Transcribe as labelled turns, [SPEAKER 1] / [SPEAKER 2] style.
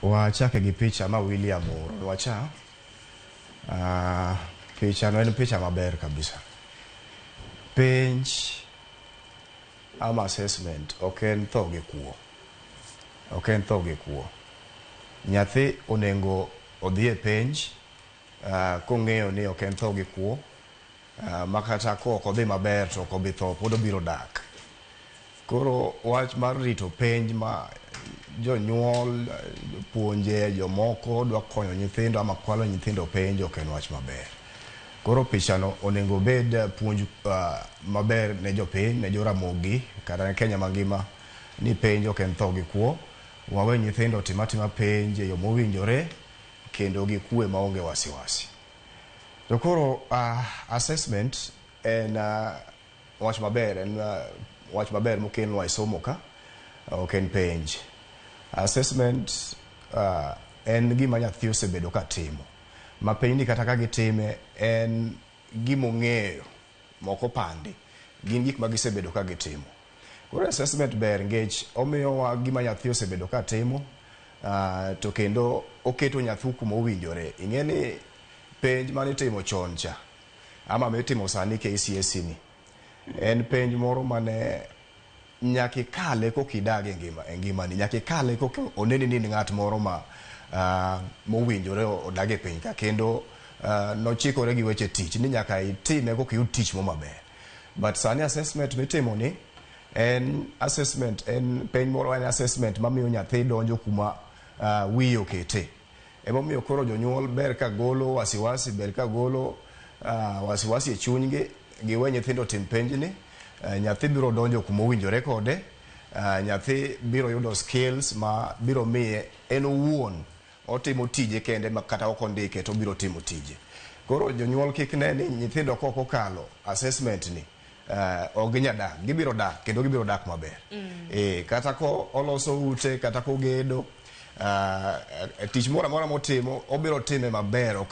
[SPEAKER 1] Wachake gi picha ma William ooronwa cha. Picha no en picha maber kabisa. Penj ama assessment ok en tho gi kuo. Ok en tho gi kuo. Nyathi onego odhi e penj kong'eyo ni ok en tho gi kuo, makata kok odhi maber to ok obi tho, pod obiro dak. Koro wach mar rito penj ma jonyuol, jopuonje, jomoko dwa konyo nyithindo ama kwalo nyithindo penj ok en wach maber. Koro pichano onego bed puonj maber ne jopiny, ne joramogi kata ne Kenya mangima ni penj ok en tho gi kuo. Wawe nyithindo otim atima penj e yo mowinjore kendo gi kwe maonge wasiwasi. To koro assessment en wach maber, en wach maber mokelnwa e somo ka, ok en penj. Assessment en gima nyathi osebedo ka timo. Ma penj ni kata ka gitime en gimong'eyo mok opandi. Gin gik ma gisebedo ka gitimo. Koro assessment ber nikech omiyowa gima nyathi osebedo ka timo, to kendo oketo nyathi kuma owinjore. Ing'e ni penj manitimo chon cha ama mitimo sani KCSE ni en penj moro mane nyaka ikale koka idag e ngima e ngimani. Nyaka ikale koka oneni ni in ng'at moro ma mowinjore odag e piny ka kendo nochikore gi weche tich ni nyaka itime koka iyud tich mo maber. But sani assessment mitimo ni en assessment, en penj moro, en assessment mamiyo nyathi donjo kuma wiye okete. Emomiyo koro jonyuol ber ka golo wasiwasi, ber ka golo wasiwasi e chunygi, giwe nyithindo otim penjni. Nyathi biro donjo kuma owinjore kode. Nyathi biro yudo skills ma biro miye en owuon otimo tije kende ma kata ok ondike to obiro timo tije. Koro jonyuol kik ne ni nyithindo kok okalo assessment ni ok ginyal dak, gibiro dak kendo gibiro dak maber. Kata ko oloso ute, kata kogedo, tich moro amora motimo obiro time maber. Ok.